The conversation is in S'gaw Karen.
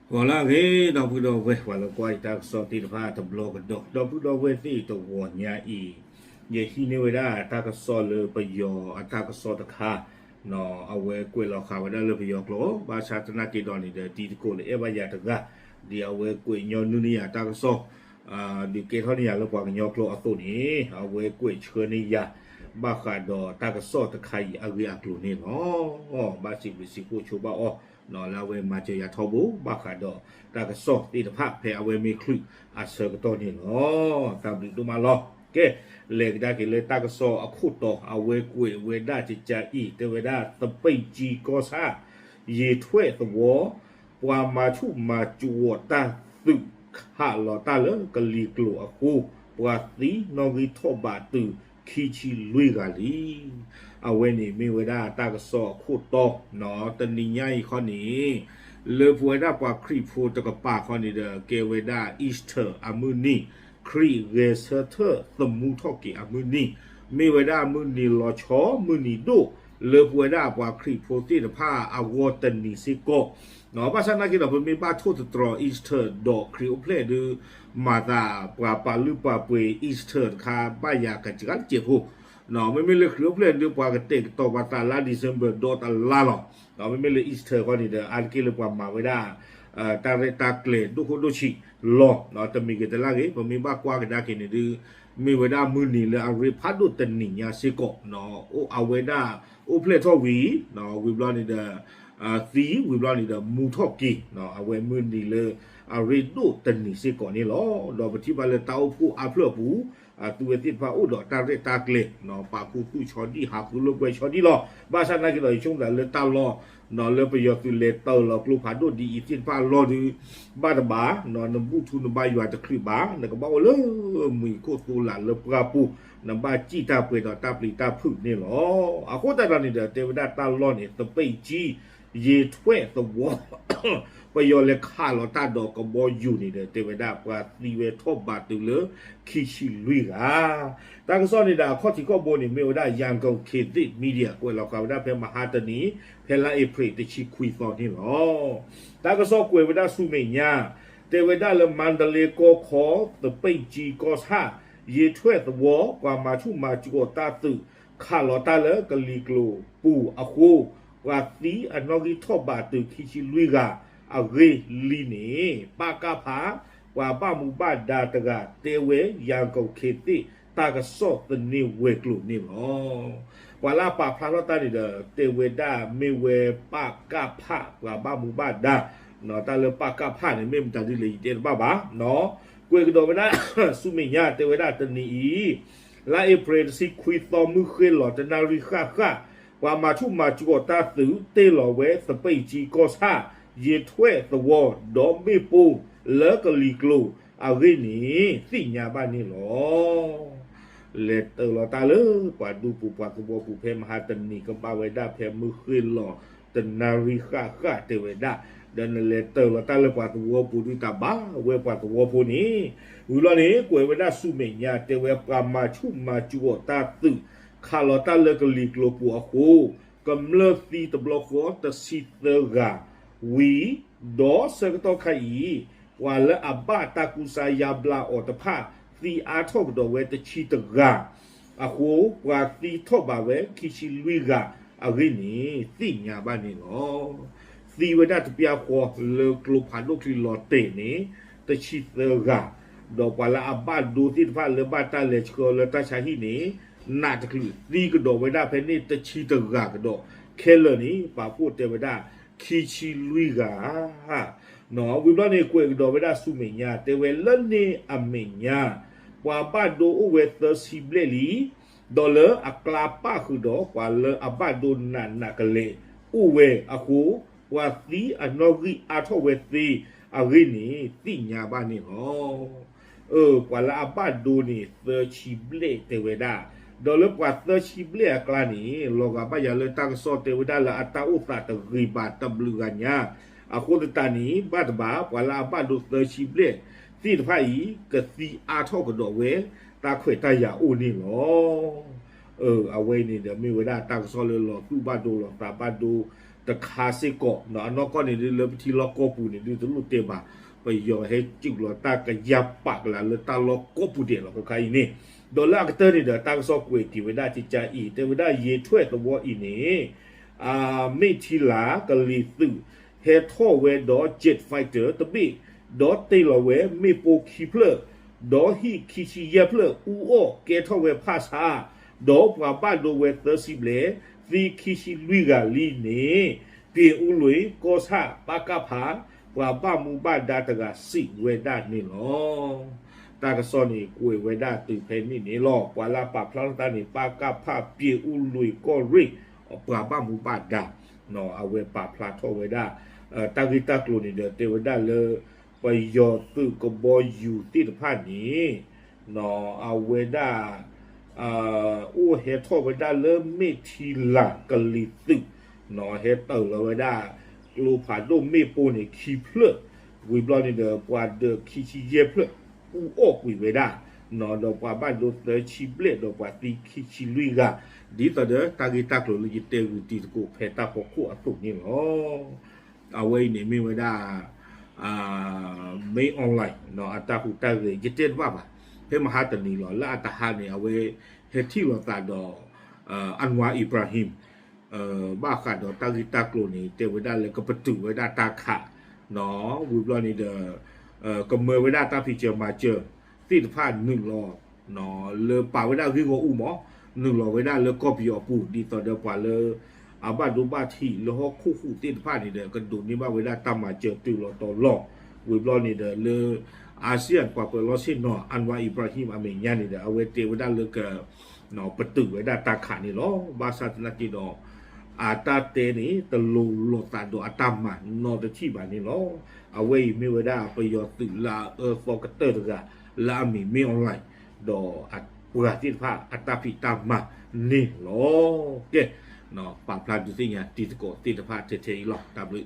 ဂီၤလၢအဂ့ၤ ဒီပုၢ်ဒီဝဲၢ် ပှၤလၢကွၢ်ယတၢ်ကစီၣ်သ့ၣ်တဖၣ်တဘျီကဒီး ဒီပုၢ်ဒီဝဲၢ်သ့ၣ်တဂီၤညါအံၤ ယဟံးန့ၢ်ဝဲဒၣ်တၢ်ကစီၣ်လၢပယီၤအတၢ်ကစီၣ်တခါ အဝဲကွဲးလီၤဃာ်ဝဲဒၣ်လၢပယီၤကျိာ် ဘၣ်ဆၣ်သနာ်က့ဒီးန့ၣ်ဒီး တံၤသကိးလၢအဲၣ်ဘၣ်ယၤတဂၤ ဒ်အဝဲကွဲးညီနုၢ်န့ၢ်ယၤတၢ်ကစီၣ် ဒုးကဲထီၣ်န့ၢ်ယၤလၢပှၤကညီကျိာ်အသိးန့ၣ် အဝဲကွဲးဆှၢန့ၢ်ယၤ ဘၣ်ဃးဒီးတၢ်ကစီၣ်တခါအံၤအဂ့ၢ်အကျိၤန့ၣ်လီၤ. ဘၣ်စံးဘျုးစံးဖှိၣ်ဆိဘၣ်အီၤ လၢအဝဲမၤစၢၤယၤထီဘိ ဘၣ်ဃးဒီးတၢ်ကစီၣ်သ့ၣ်တဖၣ် ဖဲအဝဲမ့ၢ်ချုးအဆၢကတီၢ်န့ၣ်လီၤ. တၢ်ဘျုးဒိၣ်မးလီၤ. ကဲ လဲၤကဒါက့ၤလၢတၢ်ကစီၣ်အခိၣ်တီ အဝဲကွဲးဝဲဒၣ်ကကးအံၤ တဲဝဲဒၣ် သပိတ်ကျင်းကီၢ်ဆၣ် ရေထွက်သဝီ ပှၤမၤဆူၣ်မၤစူးအီၤတၢ်သုး ခးလီၤတၢ်လၢကလံၤကျိၤအဃိ ပှၤသံနီၣ်ဂံၢ်ထီၣ်ဘးတုၤ ခံဆံလွံၢ်ဂၤလံ. အဝဲန့ၣ်မ့ၢ်ဝဲဒၣ်တၢ်ကစီၣ်အခိၣ်တီ တနံၤညါအံၤခီန့ၣ် လၢပဝဲဒၣ်ပှၤခရံာ်ဖိတကပၤခီန့ၣ်ဒီး ကဲဝဲဒၣ် Easter အမုၢ်နံၤ ခရံာ်ဂဲၤဆၢထၢၣ်သမူထီၣ်က့ၤအမုၢ်နံၤ မ့ၢ်ဝဲဒၣ်မုၢ်နံၤလီၤဆီ မုၢ်နံၤဒိၣ် လၢပဝဲဒၣ်ပှၤခရံာ်ဖိသ့ၣ်တဖၣ်အဂီၢ်တနံၤစ့ၢ်ကီး ဘၣ်ဆၣ်သနာ်က့ဒီး ပမ့ၢ်ဘၣ်ထိၣ်သတြီၤ Easter ဒီးခရံာ်အိၣ်ဖျဲၣ်ဒုး မၤသးပှၤပာ်လုၢ်ပာ်ပှ့ၤ Easter တခါ ဘၣ်ယၤကစှၤတစဲးဖိ မ့မ့ၢ်လၢခရံာ်အိၣ်ဖျဲၣ်ဒုး ပှၤကတဲာ်ကတီၤပှၤသးလါ December ဒီတလါလီၤ. မ့မ့ၢ်လၢ Easter ခီန့ၣ်ဒီး အါတက့ၢ်လၢပှၤမၤဝဲဒၣ် တၢ်ရဲၣ်တၢ်ကျဲၤဒိၣ်ခိၣ်ဒိၣ်ဆံးလီၤ. တမံၤဂ့ၤတလါဂ့ၤ ပမ့ၢ်ဘၣ်ကွၢ်ကဒါက့ၤန့ၣ်ဒုး မ့ၢ်ဝဲဒၣ်မုၢ်နံၤလၢအရ့ဖးဒိၣ်တနံၤညါစ့ၢ်ကီး အဝဲဒၣ်အိၣ်ဖျဲၣ်ထီၣ်ဝံၤ ဝံၤဘျီန့ၣ်ဒီး သံဝံၤဘျီန့ၣ်ဒီးမူထီၣ်က့ၤ အဝဲမုၢ်နံၤလၢအရ့ဒိၣ်တနံၤစ့ၢ်ကီးန့ၣ်လီၤ. ဒီးပထံၣ်ဘၣ်လၢတၢ်အိၣ်ဖှိၣ်အါဖျၢၣ်အပူၤ အသုဝဲသ့ၣ်တဖၣ်အိၣ်ဒီးတၢ်ရဲၣ်တၢ်ကျဲၤ ပာ်ခူသူၣ်ဆီဒံၣ် ဟးဃုလိာ်ကွဲဆီဒံၣ်လီၤ. ဘၣ်ဆၣ်သနာ်က့ဒီး ယဆိကမိၣ်လၢတၢ်လီၢ် လၢပယီၤသုးလဲၤတၢ်လီၤကျိဖးဒိၣ်ဒ်အံၤသ့ၣ်တဖၣ်အလီၢ်ဒုး ဘၣ်တဘၣ် နဘူၣ်ထူနဘၣ်ယွၤတချုးဘၣ် နကဘၣ်အိၣ်လၢမုၢ်ခိၣ်သိလးလၢပှၢ်ပူၤ နဘၣ်စံၣ်တၢ်ပှဲၤဒီးတၢ်ပျံၤတၢ်ဖုးန့ၣ်လီၤ. အဃိသတးဒီးန့ၣ်ဒီး တဲဝဲဒၣ်တၢ်လီၢ်န့ၣ် သပိတ်ကျင်း ရေထွက်သဝီ ပယီၤလဲၤခးလီၤတၢ်ဒီးကဘီယူၤန့ၣ်ဒီး တဲဝဲဒၣ်ပှၤသံဝဲထီၣ်ဘးတုၤလၢ ခံဆံလွံၢ်ဂၤ တၢ်ကစီၣ်န့ၣ်ဒီးအခီၣ်ထံးခီၣ်ဘိန့ၣ် မ့ၢ်ဝဲဒၣ် Yangon Khatit Media ကွဲးလီၤဃာ်ဝဲဒၣ်ဖဲမဟါတနံၤ ဖဲလါအ့ဖြ့ၣ်တဆံခွံသီန့ၣ်လီၤ. တၢ်ကစီၣ်ကွဲးဝဲဒၣ်ဆူမဲာ်ညါ တဲဝဲဒၣ်လၢ မန္တလေး ကီၢ်ခီ သပိတ်ကျင်းကီၢ်ဆၣ် ရေထွက်သဝီ ပှၤမၤဆူၣ်မၤစူးအီၤတၢ်သုး ခးလီၤတၢ်လၢကလံၤကျိၤပူၤအဃိ ပှၤသံအနီၣ်ဂံၢ်ထီၣ်ဘးတုၤခံဆံလွံၢ်ဂၤအဂ့ၢ်လံန့ၣ် ပကဖ ပှၤဘၣ်မူဘၣ်ဒါတဂၤတဲဝဲ Yangon Khatit တၢ်ကစီၣ်သန့ဝဲၤကျိၤန့ၣ်လီၤ. ပှၤလၢအပာ်ဖျါထီၣ်တၢ်န့ၣ်ဒီး တဲဝဲဒၣ်မ့ၢ်ဝဲ ပကဖ ပှၤဘၣ်မူဘၣ်ဒါ တၢ်လၢပကဖန့ၣ် မ့ၢ်မတၤဒ်လဲၣ်ယတဲတဘၣ်ဘၣ် ကွဲးကဒီးဝဲဒၣ် ဆူမဲာ်ညါတဲဝဲဒၣ်တနံၤအံၤ လါအ့ဖြ့ၣ်တဆံခွံသီမုၢ်ဃ့ၢ်လီၤတနၣ်ရံၣ်ဃၣ်ဃၣ် ပှၤမၤဆူၣ်မၤစူးအီၤတၢ်သုးတ့ၢ်လီၤဝဲ သပိတ်ကျင်းကီၢ်ဆၣ် ရေထွက်သဝီ ဒီးမ့ၣ်ပိၢ်လၢကလံၤကျိၤအဂ့ၢ်န့ၣ် သ့ၣ်ညါဘၣ်န့ၣ်လီၤ. လဲၤတၢၤလီၤတၢ်လၢပှၤဒူပူၤပှၤသဝီပူၤ ဖဲမဟါတနံၤကဘၣ်ဝဲဒၣ်ဖဲမုၢ်ဃ့ၢ်လီၤတနၣ်ရံၣ်ဃၣ်ဃၣ်တဲဝဲဒၣ် ဒီးနလဲၤတၢၤလီၤတၢ်လၢပှၤသဝီပူၤဒုးတၢ်ဘၣ်ဝဲပှၤသဝီဖိန့ၣ် ဝံၤလီၤန့ၣ် ကွဲးဝဲဒၣ်ဆူမဲာ်ညါ တဲဝဲပှၤမၤဆူၣ်မၤစူးအီၤတၢ်သုး ခးလီၤတၢ်လၢကလံၤကျိၤပူၤအဃိ ကမျၢၢ်သံတဘျီဃီတဆံသၢဂၤ ဝံၤ ဒီးဆၢကတီၢ်ခါအံၤ ပှၤလၢအဘၣ်တၢ်ကူစါယါဘျါအီၤတဖၣ် သံအါထီၣ်ကဒီးဝဲတဆံတဂၤ အဃိ ပှၤသံထီၣ်ဘးဝဲခံဆံလွံၢ်ဂၤအဂ့ၢ်န့ၣ် သ့ၣ်ညါဘၣ်န့ၣ်လီၤ. သံဝဲဒၣ်တပျၢ်ဃီလၢကျိဖးဒိၣ်ချံလီၤတဲာ်န့ၣ် တဆံသၢဂၤ, ဒီးပှၤလၢအဘၣ်ဒိသ့ၣ်တဖၣ်လၢဘၣ်တၢ်လဲၤဆှၢအီၤလၢတၢ်ဆါဟံၣ်န့ၣ် နးတချုးသံကဒီးဝဲဒၣ်ဖဲန့ၣ်တဆံတဂၤကဒီး ခဲလၢာ်န့ၣ် ပာ်ဖှိၣ်တဲဝဲဒၣ် ခံဆံလွံၢ်ဂၤ ဝံၤဘျီန့ၣ် ကွဲးကဒီးဝဲဒၣ်ဆူမဲာ်ညါ တဲဝဲလၢန့ၣ်အမဲာ်ညါ ပှၤဘၣ်ဒိအိၣ်ဝဲသၢဆံဘျဲၣ်လံ, ဒီးလၢအကျါပၣ်ဃုာ်ဒီးပှၤလၢအဘၣ်ဒိနးနးကလဲာ်အိၣ်ဝဲအဃိ, ပှၤသံအနီၣ်ဂံၢ်အါထီၣ်ဝဲသ့အဂ့ၢ်န့ၣ် သ့ၣ်ညါဘၣ်န့ၣ်လီၤ. အၢ ပှၤလၢအဘၣ်ဒိန့ၣ် သၢဆံဘျဲၣ်တဲဝဲဒၣ်, ဒီးလၢပှၤသၢဆံဘျဲၣ်အကျါန့ၣ် လီၤဂာ်ဘၣ်ယၤလၢတၢ်ကစီၣ်တဲဝဲဒၣ်လၢအတၢ်အိၣ်သးတဂ့ၤဘၣ်တဘျုးဂၤညါ, အဃိသတးန့ၣ် ဘၣ်တဘၣ် ပှၤလၢအဘၣ်ဒိသၢဆံဘျဲၣ်သ့ၣ်တဖၣ်အံၤ ကသံအါထီၣ်ကဒီးဝဲ တၢ်ခွဲးတၢ်ယာ်အိၣ်န့ၣ်လီၤ. အဝဲအံၤန့ၣ်ဒီးမ့ၢ်ဝဲဒၣ်တၢ်ကစီၣ်လၢလီၤသူၣ်ဘၣ်ဒိလီၤသးဘၣ်ဒိ, တ တခါစ့ၢ်ကီး အနီၢ်ကီၢ်န့ၣ်ဒုး လၢပထံလီၢ်ကီၢ်ပူၤန့ၣ်ဒုး တလိၣ်တဲဘၣ်, ပယီၤဟဲစုၣ်လီၤတၢ်ကယၤပာ်ကလၤလၢတၢ်လီၢ်ကီၢ်ပူၤဒဲးလီၤ ခဲခါအံၤန့ၣ်, ဒီးလၢအကတၢၢ်န့ၣ်ဒီး တၢ်ကစီၣ်ကွဲးတ့ၢ်ဝဲဒၣ်ကကါအံၤ တဲဝဲဒၣ်ယဲၢ်ထွဲၣ်သဝီအံၤန့ၣ် မ့ၢ်ထံလၤကလံၤသုး ဟဲထီၣ်ဝဲဒီး jet fighter တဘ့ၣ်, ဒီးတ့ၢ်လီၤဝဲမ့ၣ်ပိၢ်ခံဖျၢၣ်, ဒီးဟံၣ်ခံဆံယဲၢ်ဖျၢၣ်အူအီၣ်ကဲထီၣ်ဝဲဖၣ်ဆါ, ဒီးပှၤဘၣ်ဒိဝဲသၢဆံဘျဲၣ်, သံခံဆံလွံၢ်ဂၤလံန့ၣ် ပၠ့ၤအူလွံၢ် ကီၢ်ဆၣ် ပကဖ ပှၤဘၣ်မူဘၣ်ဒါတဂၤစံးဝဲဒၣ်န့ၣ်လီၤ. တၢ်ကစီၣ်န့ၣ်ကွဲးဝဲဒၣ်တုၤဖဲန့ၣ်န့ၣ်လီၤ. ပှၤလၢပာ်ဖျါထီၣ်တၢ်န့ၣ် ပကဖ ပၠ့ၤအူလွံၢ်ကီၢ်ရ့ၣ် ပှၤဘၣ်မူဘၣ်ဒါ အဝဲပာ်ဖျါထီၣ်ဝဲဒၣ် တၢ်ဂ့ၢ်တၢ်ကျိၤန့ၣ်ဒီး တဲဝဲဒၣ်လၢ ပယီၤသုးကဘီယူၤသ့ၣ်တဖၣ်န့ၣ် အဝဲဒၣ် အိၣ်ဟဲထီၣ်ဝဲဒၣ်လၢမ့ၢ်ထံလၤကလံၤသုး ဟဲတ့ၢ်လီၤဝဲဒၣ် ကျိဖးဒိၣ်မ့ၣ်ပိၢ်န့ၣ်ခံဖျၢၣ်, ဝံၤဘျီန့ၣ်ဒီး ပှၤဒၢးခံဆံယဲၢ်ဖျၢၣ် အူအီၣ်ကွံာ်ဝဲဒၣ် ဒီးပှၤဘၣ်ဒိသၢဆံဘျဲၣ် ဒီးပှၤသံခံဆံလွံၢ်ဂၤ, ဒ်သိးဒီးတၢ်ဂ့ၢ်တၢ်ကျိၤလၢယတဲဂုာ်တံၤသကိးဖဲတၢ်ဖီခိၣ်အသိးန့ၣ်လီၤ. အဝဲအံၤန့ၣ်မ့ၢ်ဝဲဒၣ် မ့ၢ် online အတၢ်ဟူးတၢ်ဂဲၤ ယတဲတဘၣ်ဘၣ်, ဖဲမဟါတနံၤလီၤ လၢအတဟါန့ၣ် အဝဲဟဲထံၣ်လိာ်သးဒီး Anwar Ibrahim ဘၣ်ဃးဒီးတၢ်ဂ့ၢ်တၢ်ကျိၤန့ၣ် တဲဝဲဒၣ်လၢကပတုာ်ဝဲဒၣ်တၢ်ခး ဝံၤဘျီန့ၣ်ဒီး ကမၢဝဲဒၣ်တၢ်ဖံးစၢၤမၤစၢၤသ့ၣ်တဖၣ်နုာ်လီၤ လၢပာ်ဝဲဒၣ်ဂ့ၢ်ဂီၢ်အူမး နုာ်လီၤဝဲဒၣ်လၢကီၢ်ပယီၤအပူၤ ဒ်သိးဒီးပှၤလၢ အဘၣ်ဒိဘၣ်ထံးလၢဟီၣ်ခိၣ်ဟူးသ့ၣ်တဖၣ်န့ၣ်ဒီး ကဒိးန့ၢ်ဘၣ်ဝဲဒၣ်တၢ်မၤစၢၤတုၤလီၤတီၤလီၤ. ဝံၤဘျီန့ၣ်ဒီး လၢ ASEAN ပှၤပၢၤလီၢ်ဆ့ၣ်နီၤ Anwar Ibrahim အမဲာ်ညါန့ၣ်ဒီး အဝဲတဲဝဲဒၣ်လၢက ပတုာ်ဝဲဒၣ်တၢ်ခးန့ၣ်လီၤ. ဘၣ်ဆၣ်သနာ်က့ဒီး အတၢ်တဲန့ၣ် တလိၤလိာ်သးဒီးအတၢ်မၤနီတထံၣ်ဘၣ်န့ၣ်လီၤ. အဝဲအံၤမ့ၢ်ဝဲဒၣ်ပယီၤသုးလၢအအၢသီကတၢၢ်တဂၤ လၢအမံၤမ့ၢ် online ဒီးပှၤသ့ၣ်တဖၣ်အတၢ်ဖံးတၢ်မၤန့ၣ်လီၤ. ကဲ, ပာ်ဖျါဒုးသ့ၣ်ညါတံၤသကိးသ့ၣ်တဖၣ်ထဲထဲအံၤလီၤ. တၢ်ဘျုး